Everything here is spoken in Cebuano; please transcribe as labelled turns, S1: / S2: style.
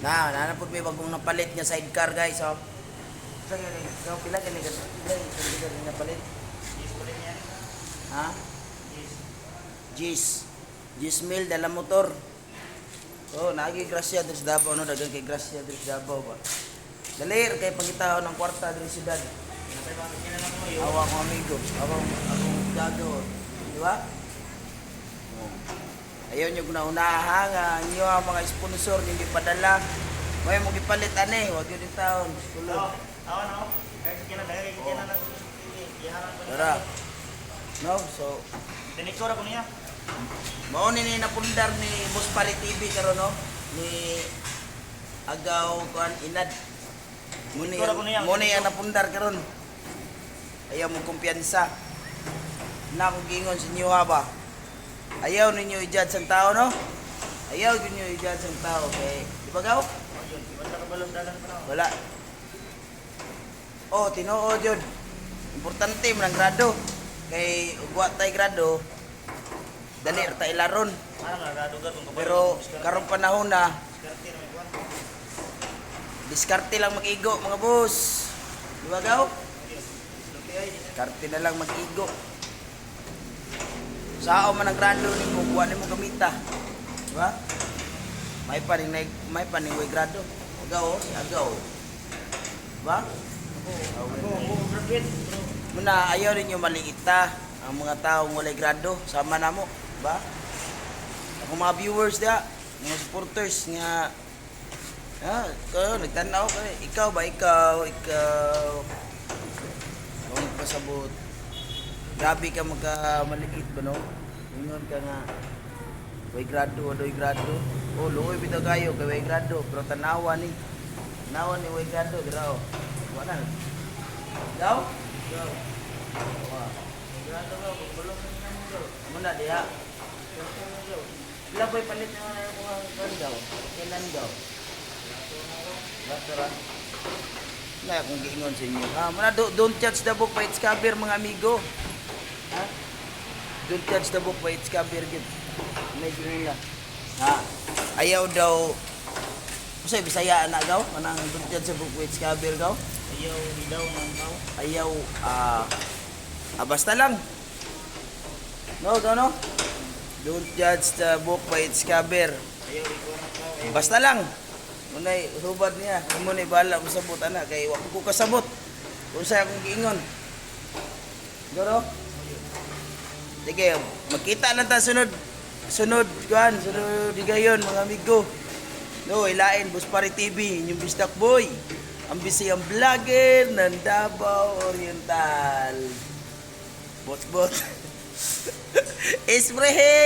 S1: Na, naa na pud may bagong napalit nga sidecar, guys, oh. Sa gani, so pila gani ka? Pila gani napalit?
S2: Yes, palit niya.
S1: Ha?
S2: Yes.
S1: Gis. Gis mil dala motor. Oh, naagi grasya diri sa Davao, no, daghang kay grasya diri sa Davao ba. Dali kay pangitaon ng kwarta diri sa syudad.
S2: Pinatay ba ang kinalang mo yun?
S1: Awa akong amigo, awa akong gago. Di ba? Oh. Ayaw nyo gunaunaha nga inyo ang mga sponsor nyo gipadala. May mo gipalit ani, wag yun yung taon. Sulod.
S2: Oo, awa no. Kahit kinalang, kahit kinalang. Iharap ko niya.
S1: Tara. No, so
S2: Tinikor ako niya.
S1: mao ni napundar ni Boss Pari TV karon, no, ni Agaw kuan Inad. Muni
S2: Ikaw ra ko niya.
S1: Muni ang napundar karon. Ayaw mo kumpiyansa. Na akong giingon sa inyo ha ba. Ayaw ninyo i-judge ang tao, no? Ayaw ninyo i-judge ang tao kay di ba gaw?
S2: Oh, yun. Wala ka balong dalan pa na.
S1: Wala. Oh, tinuod yun. Importante man ang grado. Kay ugwa tay grado, dali ra ta ilaron.
S2: Parang nagado ka kung kabalo.
S1: Pero karong panahon na,
S2: Diskarte na may kuwan.
S1: diskarte lang mag-igo, mga boss. Di ba gaw?
S2: Yes. Okay, ay.
S1: Diskarte na lang mag-igo. Sao man ang grado nimo, buwan nimo gamita. Di ba? May paning may paning way grado. Agaw, oh, si agaw. Di ba?
S2: Ako, ako, graduate. Bro.
S1: Muna ayaw ninyo maliita ang mga taong walay grado sama namo, ba? Ako mga viewers dia, mga supporters nga ah, kayo nagtan-aw kayo. Ikaw ba ikaw, ikaw. Kung nagpasabot. Grabe ka magka maliit ba, no? Ingon ka nga way grado, way grado. Oh, luoy bitaw kayo kay way grado, pero tanawa ni. Tanawa ni way grado dira oh. Wala na. Gaw?
S2: Go.
S1: Wa.
S2: Grado ka, balong na mo go.
S1: Amo na diha.
S2: Diskarte mo go.
S1: Pila ba'y palit na na yung mga kuwan daw? Kailan daw? Basta ra. Na akong giingon sa inyo. Ha, muna don't judge the book by its cover, mga amigo. Ha? Don't judge the book by its cover gid. May giingon na. Ha? Ayaw daw. Unsay Bisaya ana gaw? Kanang don't judge the book by its cover gaw?
S2: Ayaw, hilaw ng tao.
S1: Ayaw basta lang. No, gaw no? Don't judge the book by its cover.
S2: Ayaw, ikuha ng tao. Ayaw.
S1: Basta lang. Munay hubad niya. Imo ni bala mo sabot ana kay wa ko kasabot. Unsay akong giingon. Goro? Sige, magkita lang ta sunod sunod kuan, sunod higayon, mga amigo. No, ilain Boss Pare TV, inyong Bistak Boy. Ang busy ang vlogger ng Davao Oriental. Bot bot. Esprehe!